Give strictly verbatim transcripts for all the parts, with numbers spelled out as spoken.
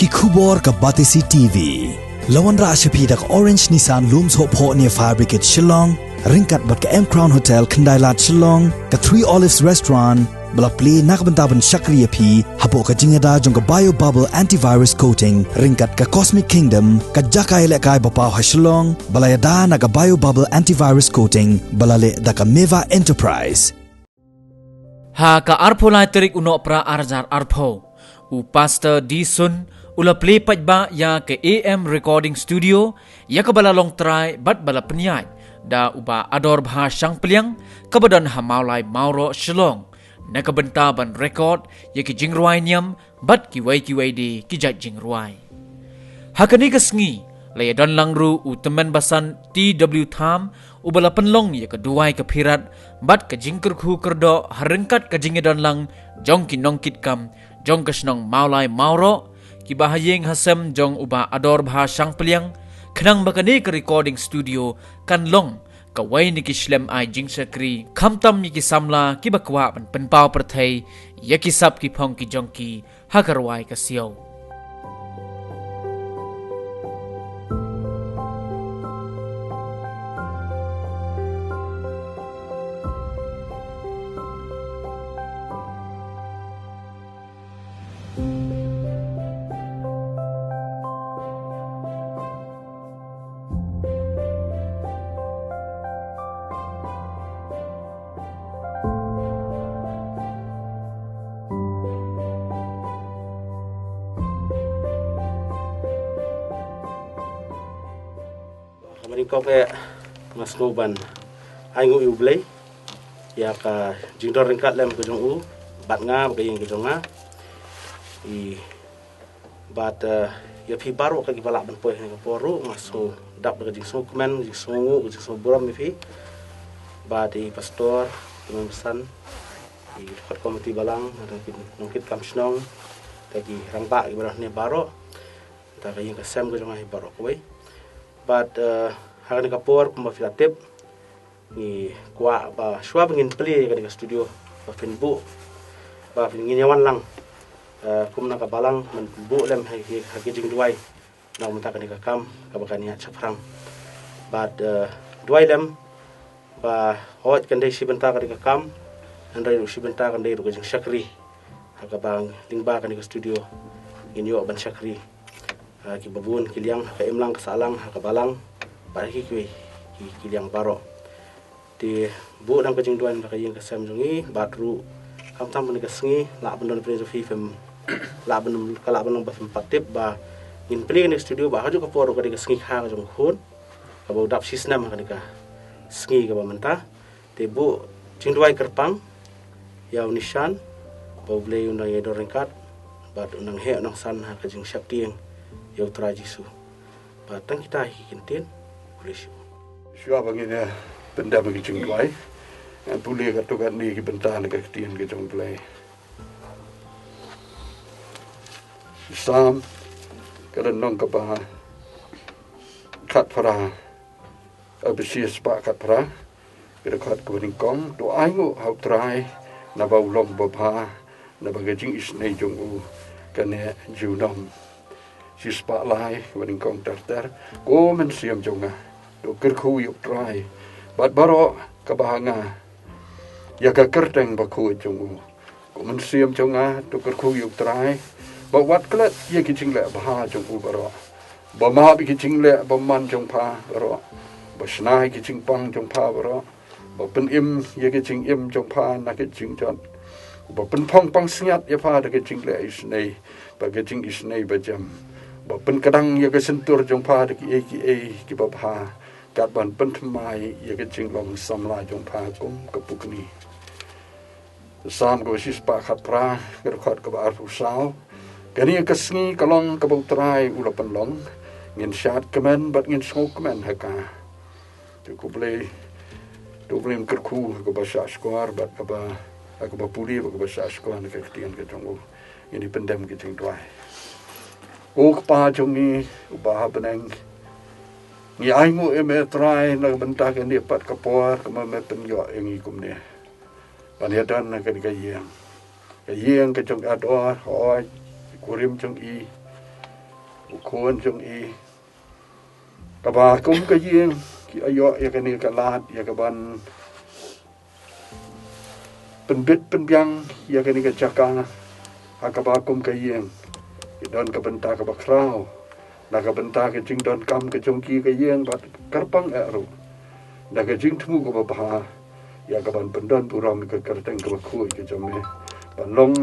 Ki khubor ka Batesi T V. La wanrah sha phi da ka Orange Nissan Lum Sohphoh near Fire Brigade Shillong, ryngkat bad ka M Crown Hotel Khyndailad Shillong, ka Three Olives Restaurant, ba la plie na ka bynta ban shakri ïa phi hapoh ka jingïada jong ka Bio Bubble Antivirus Coating, ryngkat ka Cosmic Kingdom, ka jaka ïalehkai ba paw ha Shillong, ba la ïada na ka Bio Bubble Antivirus Coating, ba la leh da ka Meva Enterprise. Ha ka arphew lai tarik u Nohprah ar hajar arphew, u Pastor D Sun u la plie paidbah ïa ka A M Recording Studio, ïa kaba la long trai bad ba la pynïaid da u Bah Adorbha Shangpliang, kaba don ha Mawlai Mawroh Shillong, na ka bynta ban record ïa ki jingrwai niam bad kiwei kiwei de ki jait jingrwai. Ha kane ka sngi la ïadon lang ruh u tymmen basan T W Tham, uba la pynlong ïa ka duwai ka phirat bad ka jingkyrkhu kyrdoh ha ryngkat ka jingïadon lang jong ki nongkitkam jong ka shnong Mawlai Mawroh, kiba ha ïing ha sem jong u Bah Adorbha Shangpliang, khnang ba kane ka recording studio kan long kawei na ki shlem ai jingshakri khamtam ïa ki samla kiba kwah ban pynpaw pyrthei ïa ki sap ki phong ki jong ki ha ka rwai ka siaw. Ka mani kong eh, nga sngew ban ai nguh ïa U Blei ïa ka jingdon ryngkat lem ka jong u bad nga bad ka ïing ka jong nga. I bad, eh, ïa phi baroh ka kiba lah ban poi ha kane ka por ruh, nga sngew dap da ka jingsngewkmen, ka jingsngewnguh, ka jingsngewburom ïa phi. Bad i pastor, i tymmen basan, i dkhot komiti balang, bad ki nongkitkam shnong, bad ki rangbah kiba don hangne baroh, bad ka ïing ka sem ka jong nga hi baroh kawei. Bad, eh, ha kane ka por kumba phi la tip, ngi kwah ba shuwa ba ngin plie ïa kane ka studio, ba phin buh, ba phin, ngin ïa wan lang, eh, kum na ka balang, ban buh lem ha ki, ha ki jingduwai na ka bynta kane ka kam kaba kan ïaid shaphrang. Bad, eh, duwai lem ba hooid kan dei shi bynta kane ka kam, hynrei ruh shi bynta kan dei ruh ka jingshakri ha kaba lyngba kane ka studio ngin ïoh ban shakri, ah, kiba bun ki liang ha ka imlang ka sahlang, ha ka balang bad ha kiwei ki, ki liang baroh. Te buh da ka jingduwai na ka ïing ka sem jong ngi, bad ruh khamtam ha kane ka sngi, lah ban don pyrshah phi phim, lah ban, ka lah ban long ba phim pat tip ba ngin plie kane ka studio, ba ha kajuh ka por ruh ka dei ka sngi kha ka jong u khun kaba u dap shi snem ha kane ka sngi kaba mynta. Te buh jingduwai kyrpang ïa u Nishan, ba U Blei un nang ïadon ryngkat bad un nang heh un nang san ha ka jingsheptieng ïa U Trai Jisu. Bad tang kita hi ki ktien. Khublei shibun. Shuwa ba ngin ïa pyndem ki jingduwai, ngan pule katto katne ki bynta na ka ktien ka jong U Blei. Salm ka lynnong kaba khatphra, eh, ba shispah khatphra, ka dkhot kaba nyngkong: To ainguh ha U Trai naba u long babha, naba ka jingisynei jong u ka neh junom. Shispah lai, kaba nyngkong ter ter: Ko Mynsiem jong nga, to kyrkhu ïa U Trai, bad baroh kaba ha nga, ïa ka kyrteng bakhuid jong u. Ko Mynsiem jong nga, to kyrkhu ïa U Trai, ba wat klet ïa ki jingleh bha jong u baroh, ba map ïa ki jingleh bymman jong pha baroh, ba shna ïa ki jingpang jong pha baroh, ba pynim ïa ki jingim jong pha na ki jingjot, ba pynphong pansngiat ïa pha da ki jingleh isynei bad ki jingisynei bajem, ba pynkdang ïa ka shyntur jong pha da kiei kiei kiba bha, katba pynthymmai ïa ka jinglong samla jong pha kum ka pukni. Salm kaba shispah khatphra, ka dkhot kaba arphew saw: Kane ka sngi ka long kaba U Trai u la pynlong, ngin shad kmen bad ngin sngewkmen ha ka. To khublei, to U Blei un kyrkhu ha kaba shahshkor bad kaba, ha kaba pule bad kaba shahshkor na ka ktien ka jong u. Ngin ïa pyndem ki jingduwai. Ko Kpa jong ngi uba ha bneng, ngi ainguh ïa me Trai na ka bynta kane pat ka por kaba me pynïoh ïa ngi kumne ban ïadon ha kane ka ïing, ka ïing ka jong i Ador, hooid, i kurim jong i, Khun jong i, kaba kum ka ïing ki ïoh ïa kane ka lad ïa kaban pynbit pynbiang ïa kane ka jaka ha kaba kum ka ïing ki don ka bynta kaba khraw, na ka bynta ka jingdonkam ka jong ki ka ïing bad kyrpang eh ruh na ka jingthmu kaba bha ïa kaban pyndon burom ka kyrteng kaba khuid ka jong me. Ban long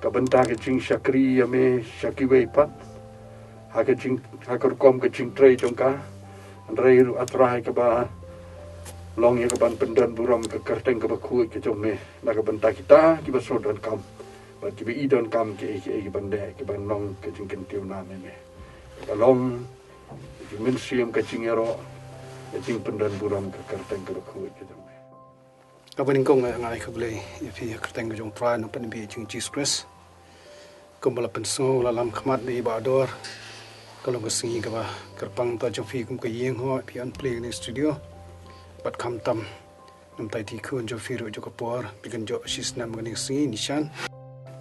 ka bynta ka jingshakri ïa me sha kiwei pat ha ka jing ha ka rukom ka jingtrei jong ka. Hynrei ruh A Trai kaba long ïa kaban pyndon burom ka kyrteng kaba khuid ka jong me na ka bynta kita kiba shu donkam bad kiba i donkam ki ei ki ei kiban dei kiban long ka jingkyntiew na me me. Ka long ka jingmynsiem ka jingïaroh ka jingpyndon burom ka kyrteng kaba khuid ka jong me. Kaba nyngkong nga ai khublei ïa phi ha ka kyrteng ka jong U Trai Nongpynim jong ngi Jisu Khrist. Kumba la pynsngew la lam khmat ba i Bah Dor, ka long ka sngi kaba kyrpang ta jong phi kum ka ïing ho phi yn plie ha kane ka studio. Bad khamtam namar i khun jong phi ruh jong ka por phi kynjoh shisnem ha kane ka sngi Nishan.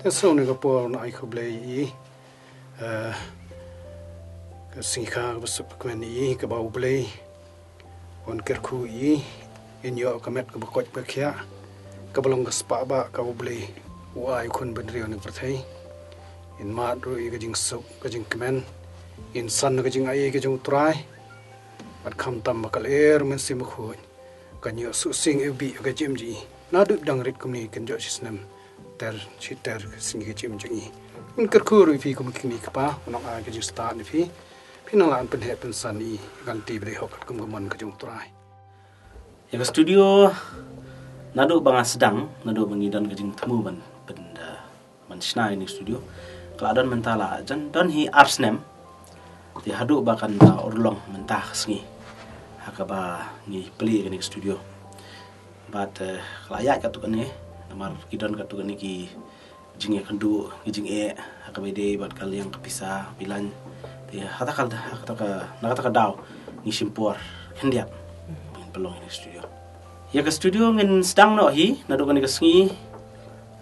Te shuh kane ka por nga ai khublei ïa i, eh, ka sngi kha kaba suk kmen ïa i, kaba U Blei un kyrkhu ïa i, in ïoh ka met kaba koit ba khiah, kaba long ka spah ba ka U Blei u ai khun bynriew na ka pyrthei. In mad ruh ïa ka jingsuk ka jingkmen, in san ka jingai ka jong U Trai. Bad khamtam ba ka lyer Mynsiem Bakhuid kan ïoh suk sing ïa u bih ïa ka jingim jong i. Naduh dang rit kumne kynjoh shisnem ter shi ter ka sngi ka jingim jong i. Ngin kyrkhu ruh ïa phi kum ki kmie ki kpa, ngan ai ka jingstad ïa phi. Phi nang lah ban pynheh pynsan ïa i, kan ti ba dei hok katkum ka mon ka jong U Trai. Ïa ka studio, naduh ba nga sdang, naduh ba ngi don ka jingthmu ban pyn, eh, ban shna ïa kane ka studio, ka la don mynta la jan don hi ar snem. Te haduh ba kan da urlong mynta ka sngi ha kaba ngi plie ïa kane ka studio. Bad, eh, ka la ïaid katto katne, namar ki don katto katne ki jingïakynduh, ki jingeh ha kaba ïadei bad ka liang ka pisa, bilan. Te ha kata ka, ha kata ka, na kata ka daw ngi shim por khyndiat ban pynlong ïa kane ka studio. Ïa ka studio ngin sdang noh hi naduh kane ka sngi,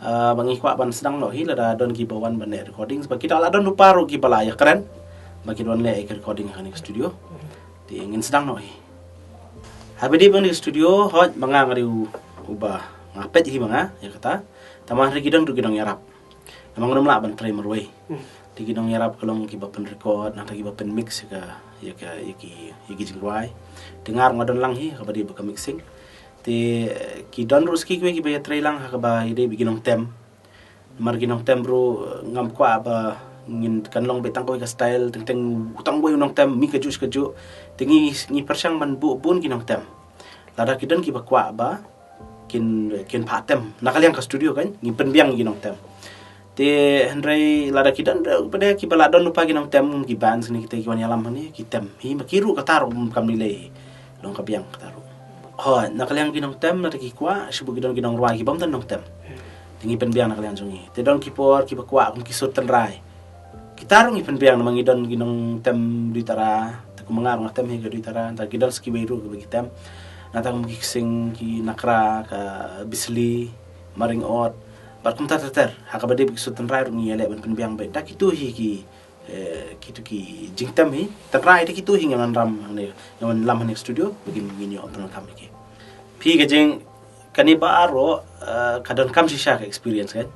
ah, ba ngi kwah ban sdang noh hi, lada don kiba wan ban leh recordings, ba kita la don ruh paru kiba la ïakren ba kin wan leh ïa ka recording ha kane ka studio. Te ngin sdang noh hi. Haba dei ba kane ka studio, hooid, ma nga nga dei u, uba nga peit hi ma nga ïa kata. Tangba hynrei ki don ruh ki nongïarap. Namar ngam lah ban trei marwei. Hmm. Te ki nongïarap ka long kiba pynrecord, nangta kiba pynmix ïa ka, ïa ka, ïa ki, ïa ki jingrwai. Te nga ruh nga don lang hi ha kaba dei ba ka mixing. Te, eh, ki don ruh sa kiwei kiba ïatrei lang ha kaba ïadei bad ki nongtem. Namar ki nongtem ruh, eh, ngam kwah ba ngin kan long beit tang kawei ka style, teng teng u tang uwei u nongtem, mih kajuh shi kajuh. Te ngi, ngi pyrshang ban buh bun ki nongtem. Lada ki don kiba kwah ba kin, kin phah tem na ka liang ka studio kan, ngi pynbiang ïa ki nongtem. Te hynrei lada ki don ruh pat de kiba la don ruh pat ki nongtem, ki bands ne kita ki wan ïalam hangne, ki tem hi, ma ki ruh kata ruh kam lei lei hi. Long ka biang kata ruh. Hooid, na ka liang ki nongtem, lada ki kwah, shu buh ki don ki nongrwai kibym don nongtem. Te ngi pynbiang na ka liang jong ngi. Te don ki por kiba kwah kum ki sur tynrai. Kita ruh ngi pynbiang namar ngi don ki nongtem Duitara, te kum nga ruh nga tem hi ka Duitara, nangta ki don sa kiwei ruh kiba ki tem. Nangta kum ki Ksing, ki Nakra, ka Bisli, Maring Ot. Bad kumta ter ter, ha kaba dei bad ki sur tynrai ruh ngi ïaleh ban pynbiang beit da kito hi ki, eh, kito ki jingtem hi. Tynrai da kito hi ngi wan ram hangne, ngi wan lam hangne studio, ba kin ngin ïoh pyndonkam ïa ki. Phi ka jing, kane baroh, eh, ka donkam shisha ka experience kan.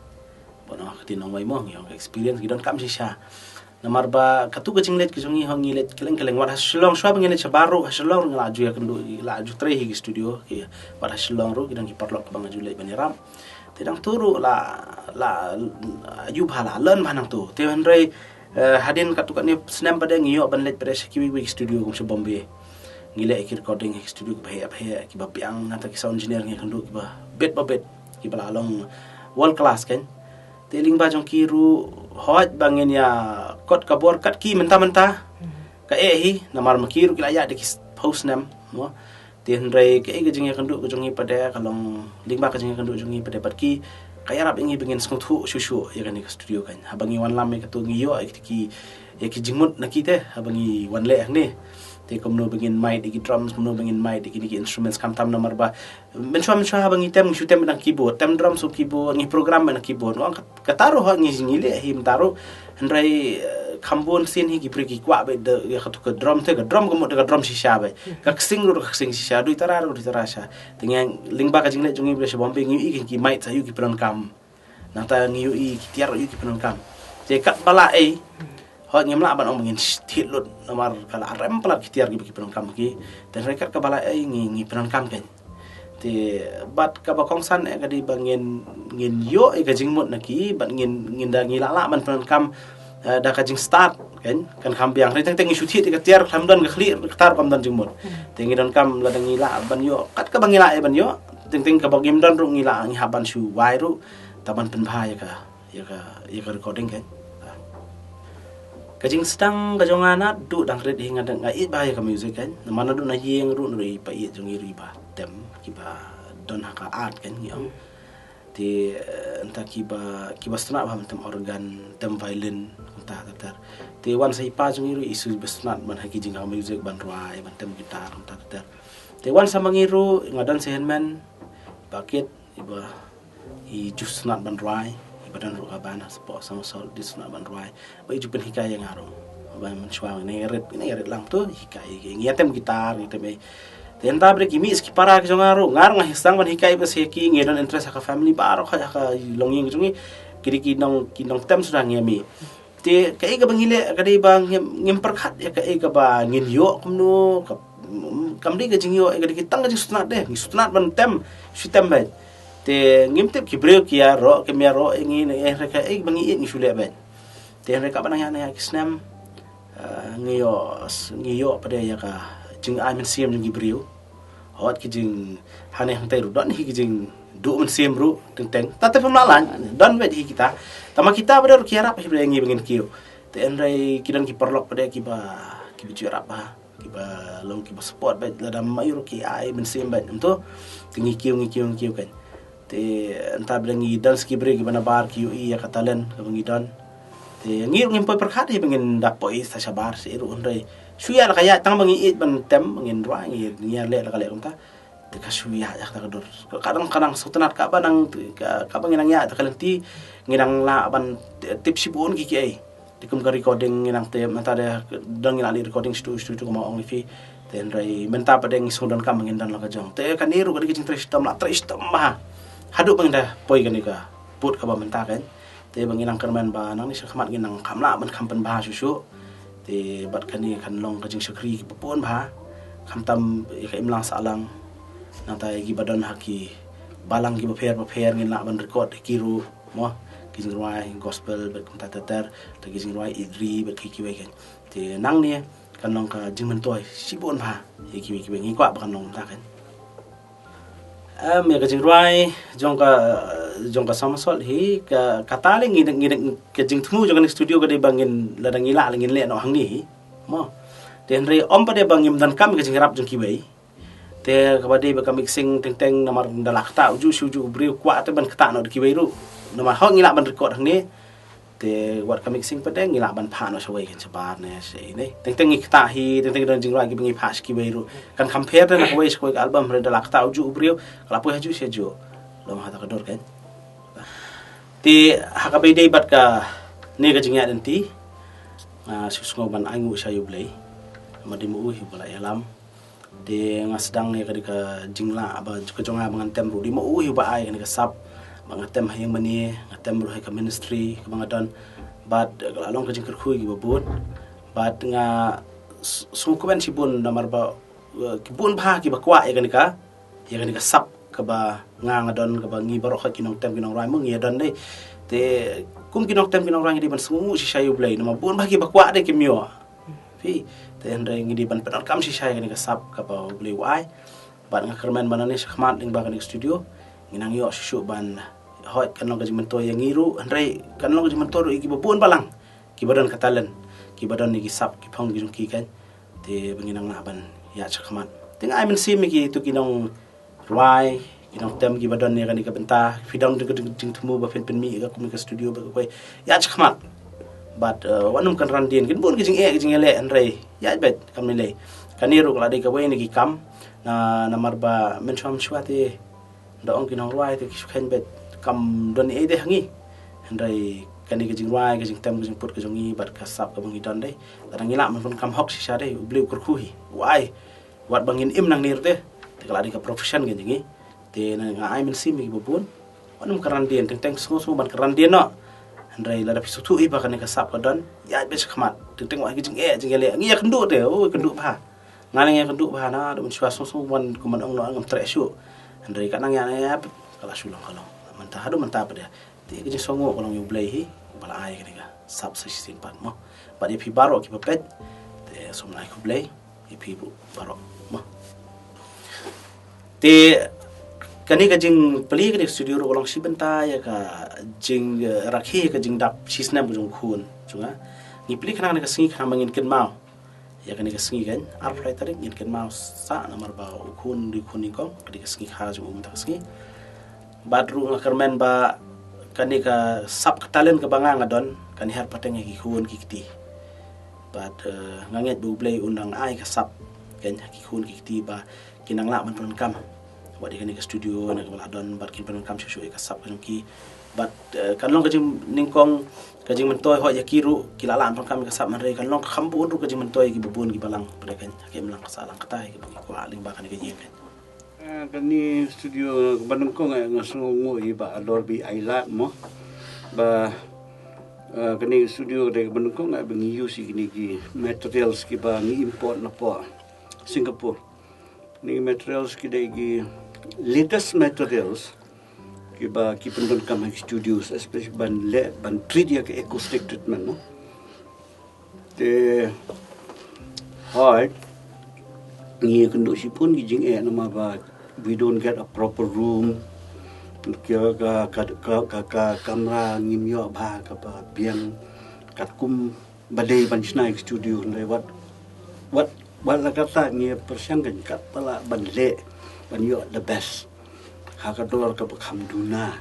Ba noh, ka ti nongwei mo, ngi ong ka experience, ki donkam shisha. Namar ba katto ka jingleit ka jong ngi ho ngi leit kylleng kylleng, wat ha Shillong shuwa ba ngi leit sha baroh, ha Shillong ruh ngi la ju ïakynduh, la ju trei hi ki studio, ki, wat ha Shillong ruh ki don ki paralok kiba nga ju leit ban ïarap. Te dang tu ruh la, la, ïoh bha la learn bha nangtu. Te hynrei, eh, hadien katto katne snem pat de ngi ïoh ban leit pat de sha kiwei kiwei ki studio kum sha Bombay. Ngi leh ki recording ha ki studio kiba heh ba heh, kiba biang, nangta ki sound engineer ngi ïakynduh kiba bit ba bit, kiba la long world class kan. Te lyngba jong ki ruh hooid ba ngin ïa kot ka bor kat ki mynta mynta. Ka eh hi, namar ma ki ruh ki la ïaid da ki s-, phew snem, mo. Te hynrei kaei ka jingïakynduh ka jong ngi pat de ka long lyngba ka jingïakynduh jong ngi pat de bad ki, ka ïarap ïa ngi ba ngin sngewthuh shuh shuh ïa kane ka studio kan. Haba ngi wan lam ïa katu ngi ïoh ïa ki, ïa ki jingmut na ki te, haba ngi wan leh hangne. Te kumno ba ngin maiñ ïa ki drums, kumno ba ngin maiñ ïa kine ki instruments khamtam namar ba mynshuwa mynshuwa haba ngi tem, ngi shu tem na keyboard, tem drums o keyboard, ngi program na keyboard. Nga ong kat-, kata ruh ha ngi, ngi leh hi mynta ruh. Hynrei, eh, kham bun sien hi ki briew ki kwah beit da ïa katu ka drum te, ka drum ka mut da ka drum shisha beit. Ka ksing ruh ka ksing shisha, dui tara ruh dui tara shisha. Te ngi lyngba ka jingleit jong ngi briew sha Bombay ngi ïohi ki mic sa ïohi ki pyndonkam. Nangta ngi ïohi ki tiar ïohi ki pyndonkam. Te katba lah ei, hooid ngim lah ban ong ba ngin thied lut namar ka la rem palat ki tiar kiba ki pyndonkam ki. Te hynrei katba lah ei ngi ngi pyndonkam kein. Te bad kaba kongsan eh ka dei ba ngin ngin ïoh eh ka jingmut na ki bad ngin ngin da ngi lah lah ban pyndonkam eh, da ka jingstad kein, kan kham biang. Hynrei teng teng ngi shu thied ïa ka tiar, khlem don ka khlieh ka tar kam don jingmut. Te ngi donkam lada ngi lah ban ïoh, kat kaba ngi lah eh ban ïoh. Teng teng kaba ngim don ruh ngi lah ngi hap ban shu wai ruh, ta ban pynbha ïa ka ïa ka ïa ka recording kein. Ka jingsdang ka jong nga naduh dang rit hi nga dang nga ïeit bha ïa ka music kein. Namar naduh na ïing ruh naduh i pa ïeit jong ngi ruh iba tem kiba don ha ka art kein ngi ong. Te eh, nta kiba kiba sngewtynnat bha ban tem organ, tem violin, nta ter ter. Te wan sa i pa jong ngi ruh i shu ba sngewtynnat ban ha ki jingïa music, ban rwai, ban tem guitar, nta ter ter. Te wan sa ma ngi ruh nga don sa hynmen, ba kit iba i ju sngewtynnat ban rwai, iba don ruh ka band ha sport Somersault, i ju sngewtynnat ban rwai. Ba i ju pynhikai ïa nga ruh. Ba mynshuwa ngi rit, ngi rit lang tu hikai, ngi ïa tem guitar, ngi tem ei. Te nta bad ki mih sa ki para ki jong nga ruh, nga ruh nga sdang ban hikai ba sa ki, ngi don interest ha ka family baroh ha ka longïing ki jong ngi. Ki dei ki nong ki nongtem suda ngi mih. Te kaei kaba ngi leh ka dei ba ngim ngim pyrkhat ïa kaei kaba ngin ïoh kumno, ka kam dei ka jingïoh, ka dei ki tang ka jingsngewtynnat de, ngi sngewtynnat ban tem, shu tem beit. Te ngim tip ki briew ki ïaroh kim ïaroh ïa ngi ne, eh, kaei ba ngi ïeit ngi shu leh beit. Te hynrei kaba nang ïa na ïa ki snem, eh, ngi ïoh ngi ïoh pat de ïa ka jingai mynsiem jong ki briew. Hooid ki jing hangne hangtai ruh don hi ki jingduh mynsiem ruh teng teng. Ta te pynmlak lain don beit hi kita. Tangba kita pat de ruh ki ïarap hi beit ïa ngi ba ngin kiew. Te hynrei ki don ki paralok pat de kiba kiba ju ïarap bha, kiba long kiba support beit, lada ma ïoh ruh ki ai mynsiem beit. Em to, te ngi kiew ngi kiew ngi kiew kein. Te nta bad ngi don sa ki briew kiba nabar ki ïohi ïa ka talent kaba ngi don. Te ngi ruh ngim poi pyrkhat hi ba ngin da poi sa shabar seh ruh, hynrei shu ïa la ka ïaid tang ba ngi ïeit ban tem, ba ngin rwai, ngi ngi ïa leh la ka leh kumta. Te ka shu ïa ïa kata ka dur. Ka dang ka dang sngewtynnat kaba nang ka- kaba ngi nang ïa ta ka lynti ngi nang lah ban tip shibun ki kiei. Te kum ka recording ngi nang tip mynta de dang ngi la leh recording studio studio kumba ong ïa phi. Te hynrei mynta pat de ngi sngewdonkam ba ngin don la ka jong. Te kane ruh ka dei ka jingtrei shitom, la trei shitom bha. Haduh ba ngin da poi kane ka pud kaba mynta kein. Te ba ngi nang kyrmen ba nangne shakhmat ngi nang kham lah ban kham pynbha shuh shuh. Te bad kane kan long ka jingshakri kiba bun bha. Khamtam ïa ka imlang sahlang. Nangta ïa kiba don ha ki balang kiba pher ba pher ngin lah ban record ïa ki ruh. Mo, ki jingrwai gospel bad kumta ter ter, te ki jingrwai idri bad ki kiwei kein. Te nangne kan long ka jingmyntoi shibun bha ïa kiwei kiwei, ngi kwah ba kan long kumta kein. Em, ïa ka jingrwai jong ka jong ka Somersault hi ka kata le ngi ngi ka jingthmu jong ka studio ka dei ba ngin lada ngi lah ngin leh noh hangne hi. Mo, te hynrei ym pat de ba ngim donkam ka jingrap jong kiwei. Te kaba dei ba ka mixing teng teng namar da la ktah uju shu uju u briew kwah te ban ktah noh da kiwei ruh. Namar hok ngi lah ban record hangne. Te wat ka mixing pat de ngi lah ban phah noh shawei kan shabar ne sha ine. Teng teng ngi ktah hi, teng teng don jingrwai kiba ngi phah sha kiwei ruh. Kan compare de na kawei sha kawei ka album hynrei da la ktah uju u briew ka la poi ha ju sha ju. Long ha ta ka dur kein. Te ha kaba ïadei bad kane ka jingïaid lynti, nga shu sngew ban ainguh sha U Blei. Namar dei ma u hi uba la ïalam. Te nga sdang ïa ka dei ka jinglah ba ka jong nga ba ngan tem ruh dei ma u hi uba ai kane ka sap. Ba nga tem ha ïing mane, nga tem ruh ha ka ministry kaba nga don. Bad ka la long ka jingkyrkhu kiba bun. Bad nga s- sngewkmen shibun namar ba eh, ki bun bha kiba kwah ïa kane ka ïa kane ka sap kaba nga nga don, kaba ngi baroh ki nongtem ki nongrwai mo ngi ïa don dei. Te kum ki nongtem ki nongrwai ngi dei ban sngewnguh shisha ïa U Blei namar bun bha kiba kwah dei kim ïoh. Phi, te hynrei ngi dei ban pyndonkam shisha ïa kane ka sap kaba U Blei u ai. Bad nga kyrmen ba nangne shakhmat lyngba kane ka studio ngi nang ïoh shuh shuh ban, hooid kan long ka jingmyntoi ïa ngi ruh, hynrei kan long ka jingmyntoi ruh ïa kiba bun balang kiba don ka talent, kiba don ïa ki sap ki phong ki jong ki kein. Te ba ngi nang lah ban ïaid shakhmat. Te nga ai mynsiem ïa kitu ki nongrwai, ki nongtem kiba don ïa kane ka bynta, phi don ka jingthmu ba phin pynmih ïa ka kum ka studio ba ka kawei. Ïaid shakhmat. Bad eh, wat nym kynran dien, kin bun ki jingeh ki jingeh leh hynrei ïaid beit kam lei lei. Kane ruh ka la dei kawei na ki kam na namar ba mynshuwa mynshuwa te da ong ki nongrwai te ki shu kheiñ beit kam don ei de ha ngi. Hynrei kane ka jingrwai, ka jingtem, ka jingput ka jong ngi bad ka sap kaba ngi don dei, lada ngi lah ban pyndonkam hok shisha dei, U Blei u kyrkhu hi. Wai, wat ba ngin im nangne ruh te, te ka la dei ka profession ka jong ngi. Te nga ai mynsiem ïa kiba bun, wat nym kyrhan dien, teng teng sngew sngew ban kyrhan dien noh. Hynrei lada phi sngewthuh hi ba kane ka sap ka don, ïaid beit shakhmat. Teng teng wat ka jingeh jingeh leh, ngi ïakynduh te, oh ïakynduh bha. Nga leh nga ïakynduh bha, naduh mynshuwa sngew sngew ban, kumban ong noh ngam treh shuh. Hynrei ka nang ïa, ïa, ka la shu long ka long. Mynta haduh mynta pat ïa. Te ka jingsngew ka long ïa U Blei hi, uba la ai kane ka sap sa shisien pat mo. Bad ïa phi baroh kiba peit, te sngewbha ai khublei ïa phi baroh mo. Te kane ka jingplie kane ka studio ruh ka long shi bynta ïa ka jingrakhe ïa ka jingdap shisnem ka jong u khun jong nga. Ngi plie khnang kane ka sngi khnang ba ngin kynmaw ïa kane ka sngi kan, arphew lai tarik ngin kynmaw sah namar ba u khun u dei u khun nyngkong, ka dei ka sngi kha jong u mynta ka sngi. Bad ruh nga kyrmen ba kane ka sap ka talent kaba nga nga don kan her pateng ha ki khun ki kti. Bad eh, nga ngeit ba U Blei un dang ai ka sap kan ha ki khun ki kti ba kin nang lah ban pyndonkam. Wat ïa kane ka studio na kaba la don bad kin pyndonkam shuh shuh ïa ka sap ka jong ki. Bad eh, kan long ka jingnyngkong, ka jingmyntoi, hooid ïa ki ruh ki la lah ban pyndonkam ïa ka sap, hynrei kan long kham bun ruh ka jingmyntoi ïa kiba bun kiba lang, bad kan ha ki imlang ka sahlang kata ïa kiba ki kwah lyngba kane ka ïing kan. Ah, kane studio kaba nyngkong eh, nga sngewnguh ïa i Bah Ador Bey Ailad mo. Ba ah, kane studio ka dei kaba nyngkong eh, ba ngi use ïa kine ki materials kiba ngi import na pdeng Singapore. Kine materials ki dei ki latest materials kiba ki pyndonkam ha ki studios, especially ban leh, ban treat ïa ka acoustic treatment, no? Te hooid, ngi ïakynduh shibun ki jingeh namar ba we don't get a proper room. Ka, ka, ka, ka, ka, ka kamra ngim ïoh bha kaba biang katkum ba dei ban shna ïa ka studio, hynrei wat, wat, wat la katta ngi pyrshang kan katba lah ban leh, ban ïoh the best ha ka dor kaba kham duna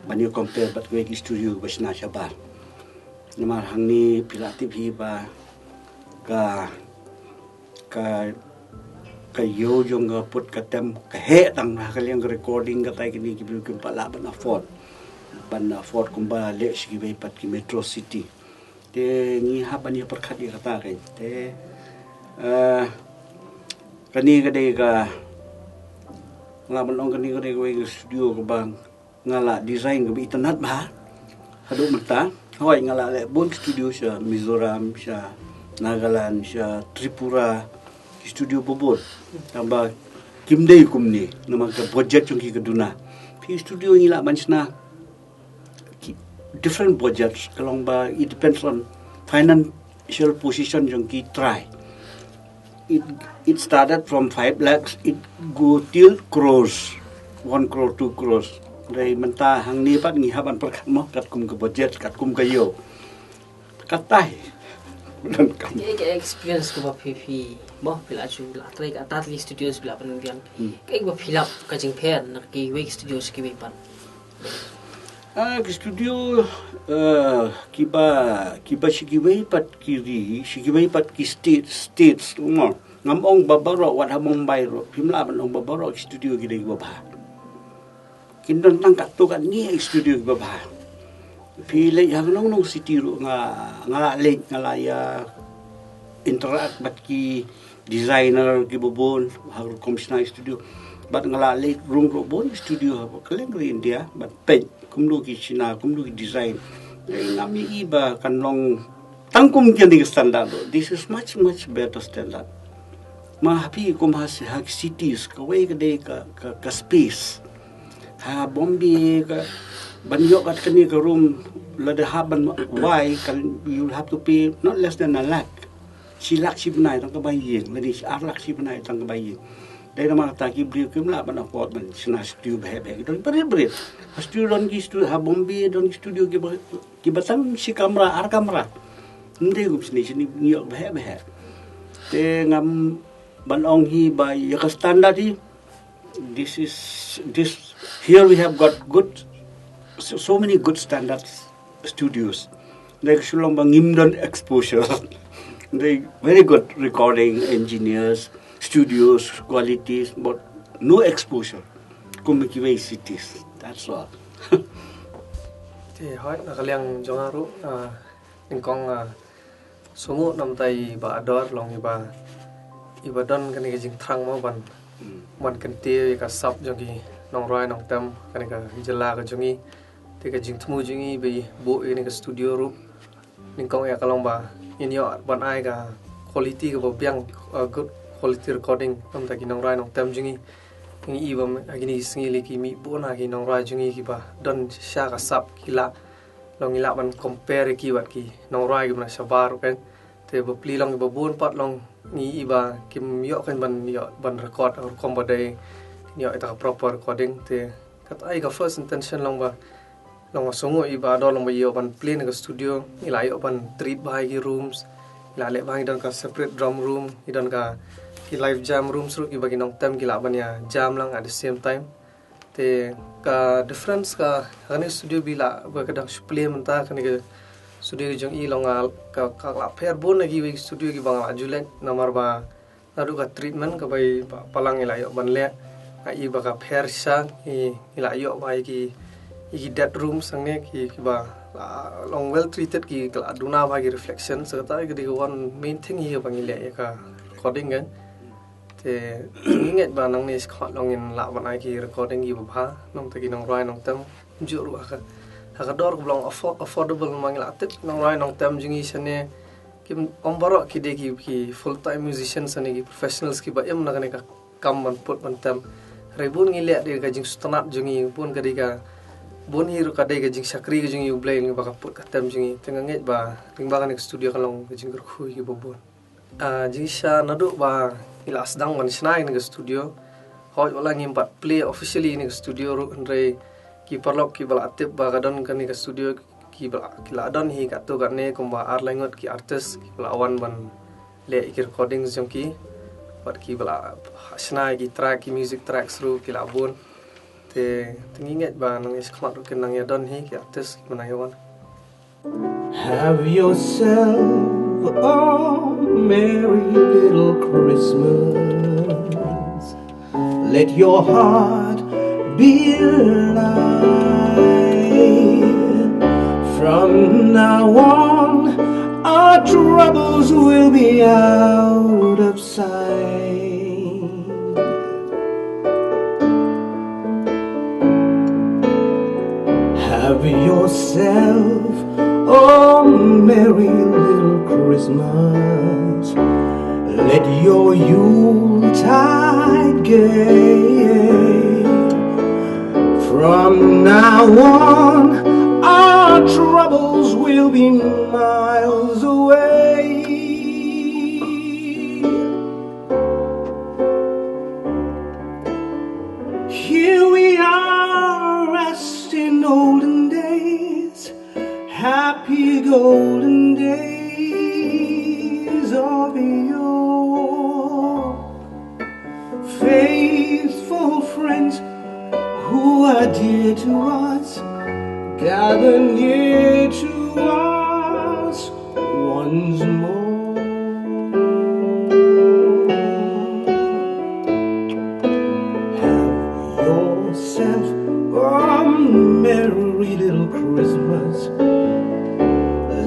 ban ïa compare bad kawei ki studio ba shna shabar. Namar hangne phi la tip hi ba ka, ka, ka ïew jong ka put ka tem ka heh tang ha ka liang ka recording, katai kine ki briew kim pat lah ban afford, ban afford kumba leh sha kiwei pat ki metro city. Te ngi hap ban ïa pyrkhat ïa kata kan. Te eh, kane ka dei ka, nga lah ban ong kane ka dei kawei ka studio kaba nga la design kaba itynnad bha haduh mynta. Hooid, nga la leh bun studio sha Mizoram, sha Nagaland, sha Tripura, ki studio ba bun. Tangba kim dei kumne namar ka budget jong ki ka duna. Phi studio ngi lah ban shna ki different budgets, ka long ba it depends on financial position jong ki trai. It, it started from five lakhs, it go till crores, one crore, two crores. Hynrei mynta hangne pat ngi hap ban pyrkhat mo katkum ka budget, katkum ka ïew. Katai. Don kam. Ka, ka experience kaba phi, phi mo, phi la ju la trei ka tat ki studios phi la pynbiang. Hmm. Kaei kaba phi lap ka jingpher na kiwei ki studios kiwei pat? Ah, ki studio eh, kiba, kiba sha kiwei pat ki ri, sha kiwei pat ki state, states mo. Ngam ong ba baroh, wat ha Mumbai ruh, phim lah ban ong ba baroh ki studio ki dei kiba bha. Kin don tang katto katne ki studio kiba bha. Phi leit ha nong nong city ruh, nga, nga la leit, nga la ïa interact bad ki designer kiba bun ha ka rukom shna studio. Bad nga la leit rung ruh bun studio ha kylleng ka ri India, bad peit kumno ki shna, kumno ki design. Eh, ngam ïohi ba kan long tang kum kine ki standard ruh. This is much, much better standard. Ma ha phi kum ha, ha cities, kawei ka dei ka, ka, ka space. Ha Bombay ka, ban ïoh kat kane ka room, lada hap ban wai, kan, you'll have to pay not less than a lakh. Shi lak shi bnai tang ka bai ïing, lane shi ar lak shi bnai tang ka bai ïing. Dei namar kata ki briew kim lah ban afford ban shna studio bheh bheh. Don bret bret. Ha studio don ki studio, ha Bombay don ki studio kiba, kiba tang shi kamra, ar kamra. Ym dei kum shane, shane ngi ïoh bheh bheh. Te ngam ban ong hi ba ïa ka standard hi, this is, this, here we have got good, so, so many good standards studios. Dei ka shu long ba ngim don exposure. Dei very good recording engineers, studios, qualities, but no exposure. Kum kiwei cities. That's all. Eh, hoi, na ka liang jong nga ruh, ah, nyngkong, ah, sngewnguh namar i Bah Ador long i ba, i ba don kane ka jingthrang mo ban, ban kyntiew ïa ka sap jong ki nongrwai nongtem kane ka jylla ka jong i. Te ka jingthmu jong i ba i buh ïa kane ka studio ruh nyngkong ïa ka long ba ngin ïoh ban ai ka quality kaba biang, uh, good quality recording namar ki nongrwai nongtem jong i. Ngi i ba ha kine ki sngi lei ki mih bun ha ki nongrwai jong i kiba don shisha ka sap, ki lah, long ngi lah ban compare ïa ki bad ki nongrwai kiba na shabar ruh kan. Te bapli long kiba bun pat long ngi i ba kim ïoh kan ban ïoh ban record ha ka rukom ba dei, kin ïoh ïa ka proper recording. Te kata i ka first intention long ba, long ba sngewnguh i Bah Ador long ba i ïoh ban play na ka studio, i la ïoh ban treat bha ïa ki rooms, i la leh bha, i don ka separate drum room, i don ka, ki live jam rooms ruh kiba ki nongtem ki lah ban ïa jam lang at the same time. Te ka difference ka, kane studio ba i la, ba ka dang shu play mynta, kane ka studio jong i long, ah, ka, ka la pher bun na kiwei ki studio kiba nga la ju leit namar ba naduh ka treatment kaba i Bah Palang i la ïoh ban leh, nga i ba ka pher shisha, i, i la ïoh ba ïa ki, ïa ki dead rooms hangne ki, kiba la long well treated, ki, ki la duna bha ki reflection. Sa kata ka dei ka one main thing hi kaba ngi leh ïa ka recording kan. Te ngi ngeit ba nangne shakhmat long ngin lah ban ai ki recording kiba bha namar ki nongrwai nongtem. Kumjuh ruh ha ka, ha ka dor kaba long afford-, affordable, ma ngi la tip nongrwai nongtem jong ngi shane kim, ym baroh ki dei ki, ki full time musicians ne ki professionals kiba im na kane ka kam ban put ban tem. Hynrei bun ngi leh da ka jingsngewtynnat jong ngi, bun ka dei ka, bun hi ruh ka dei ka jingshakri ka jong ngi U Blei lyngba ka put ka tem jong ngi. Te nga ngeit ba lyngba kane ka studio kan long ka jingkyrkhu ïa kiba bun. Ah, jingshisha naduh ba ngi la sdang ban shna ïa kane ka studio, hooid, wat la ngim pat play officially ïa kane ka studio ruh, hynrei ki paralok kiba la tip ba ka don kane ka studio, kiba la, ki la don hi katto katne kumba ar lai ngut ki artist kiba la wan ban leh ïa ki recordings jong ki, bad kiba la shna ïa ki track, ki music tracks ruh ki la bun. Te, te ngi ngeit ba nangne shakhmat ruh kin nang ïa don hi ki artist kiba nang ïa wan. Have yourself a merry little Christmas. Let your heart be light. From now on, our troubles will be out of sight. Have yourself a merry little Christmas. Let your Yuletide gay. From now on, our troubles will be miles away. Here we are, as in olden days, happy golden days of yore. Faithful friends who are dear to us, gather near to us once more. Have yourself a merry little Christmas.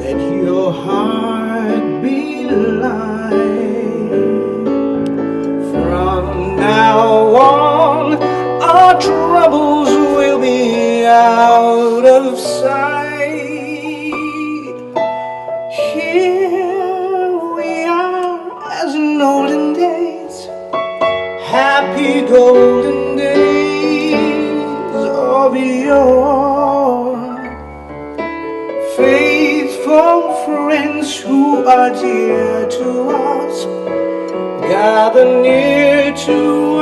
Let your heart be light. From now on, our troubles will be out of sight. Here we are, as in olden days, happy golden days of yore. Faithful friends who are dear to us, gather near to